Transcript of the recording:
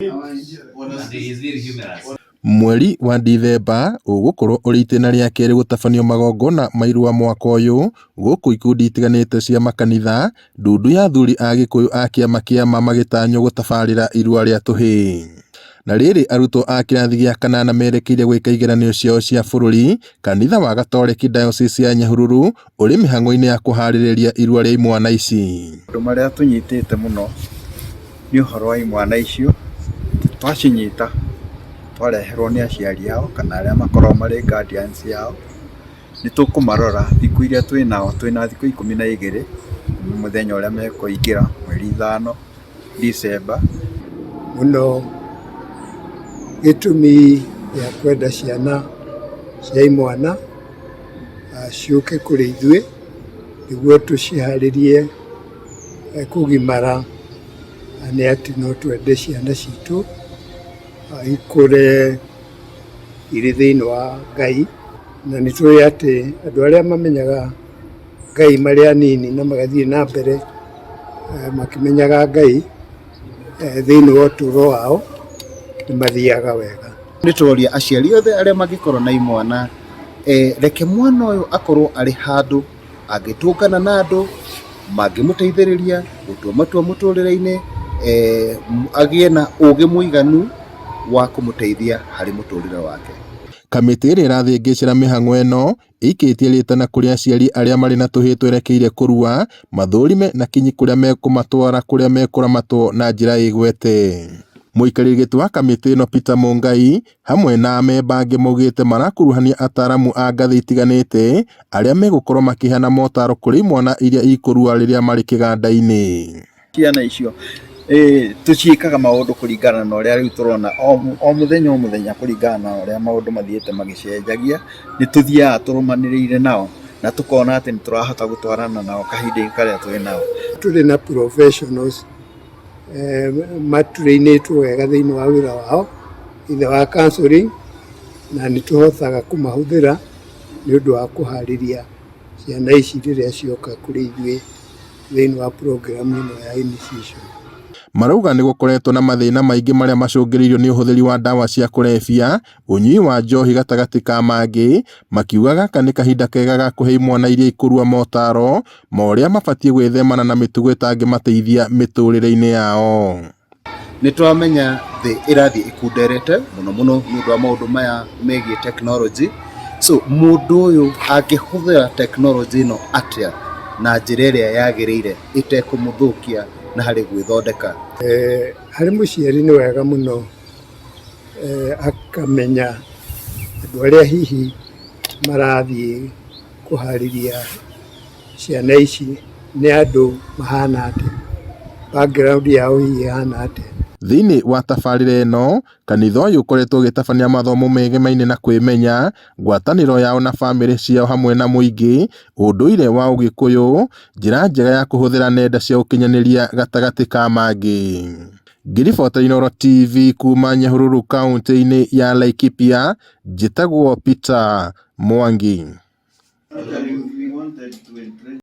And he is very humorous. Mweri wa Dithemba ũgũkorwo ũrĩ itĩna rĩa kerĩ gũtabanio magongona ma irua mwaka ũyũ gũkũ ikundi itiganĩte cia makanitha ndundu ya athuri a Gĩkũyũ a kĩama kĩa ma magĩtanywo gũtabarĩra irua rĩa tũhĩĩ. Na rĩrĩ arutwo a kĩrathi gĩa kanana merekeire gwĩka igeranio ciao cia bũrũri, kanitha wa Gatoreki Diocese ya Nyahururu ũrĩ mĩhang'o-inĩ ya kũharĩrĩria irua rĩa imwana ici. Maũndũ marĩa tũnyitĩte mũno nĩ ũhoro wa imwana icio, twacinyita twareherwo nĩ aciari ao kana arĩa makoragwo marĩ guardians ao, nĩ tũkũmarora thikũ iria twĩ nao, twĩna thikũ 12 mũthenya ũrĩa mekũingĩra mweri 5 Dicemba. Mũno gĩtũmi gĩa kwenda ciana cia imwana ciũke kũrĩ ithuĩ nĩguo tũciharĩrie kũgimara nĩ atĩ no twende ciana citũ ikũre irĩ thĩinĩ wa Ngai, na nĩ tũĩ atĩ andũ arĩa mamenyaga Ngai marĩ anini na magathiĩ na mbere makĩmenyaga Ngai thĩinĩ wa ũtũũro wao nĩ mathiaga wega. Nĩ tũroria aciari othe arĩa mangĩkorwo na imwana, reke mwana ũyũ akorwo arĩ handũ angĩtũngana na andũ mangĩmũteithĩrĩria gũtua matua mũtũrĩre-inĩ, agĩe na ũgĩ mũiganu wa kũmũteithia harĩ mũtũrĩre wake. Kamĩtĩ ĩrĩa ĩrathĩngĩcĩra mĩhang'o ĩno ĩikĩtie rĩtana kũrĩ aciari arĩa marĩ na tũhĩĩ twerekeire kũrua mathũrime na kinyi kũrĩa mekũmatwara kũrĩa mekũramatwo na njĩra ĩgwete. Mũikarĩri gĩtĩ wa kamĩtĩ ĩno Peter Mungai hamwe na amemba angĩ maugĩte marakuruhania ataramu a ngathĩ itiganĩte arĩa megũkorwo makĩheana motaro kũrĩ imwana iria ikũrua rĩrĩa marĩ kĩganda-inĩ. Ciana icio tũciĩkaga maũndũ kũringana na ũrĩa rĩu tũrona o mũthenya o mũthenya kũringana na ũrĩa maũndũ mathiĩte magĩcenjagia, nĩ tũthiaga tũrũmanĩrĩire nao na tũkona atĩ nĩ tũrahota gũtwarana nao kahinda-inĩ karĩa twĩ nao. Tũrĩ na professionals maturĩinĩtwo wega thĩinĩ wa wĩra wao thĩinĩ wa counseling, na nĩ tũhotaga kũmahũthĩra nĩ ũndũ wa kũharĩria ciana ici rĩrĩa cioka kũrĩ ithuĩ thĩinĩ wa program ĩno ya initiation. Marauga nĩ gũkoretwo na mathĩna maingĩ marĩa macũngĩrĩirio nĩ ũhũthĩri wa ndawa cia kũrebia, ũnyui wa njohi gatagatĩ ka mangĩ, makiuga gaka nĩ kahinda kega ga kũhe imwana iria ikũrua motaro ma ũrĩa mabatiĩ gwĩthemana na mĩtugo ĩtangĩmateithia mĩtũrĩre-inĩ yao. Nĩ twamenya thĩ ĩrathiĩ ĩkunderete mũno mũno nĩ ũndũ wa maũndũ maya megiĩ technology. So mũndũ ũyũ angĩhũthĩra technology ĩno atĩa na njĩra ĩrĩa yagĩrĩire ĩtekũmũthũkia na harĩ gwĩthondeka? Harĩ mũciari nĩ wega mũno akamenya andũ arĩa hihi marathiĩ kũharĩria ciana ici nĩ andũ mahana atĩa, background yao hihi ĩhana atĩa. Thĩinĩ wa tabarĩra ĩno, kanitha ũyũ ũkoretwo ũgĩtabania mathomo megemaine na kwĩmenya, ngwatanĩro yao na bamĩrĩ ciao hamwe na mũingĩ, ũndũire wa ũgĩkũyũ, njĩra njega ya kũhũthĩra nenda cia ũkinyanĩria gatagatĩ ka mangĩ. Ngĩribota Inooro TV kuma Nyahururu kaunti-inĩ ya Laikipia, njĩtagwo Peter Mwangi. We wanted to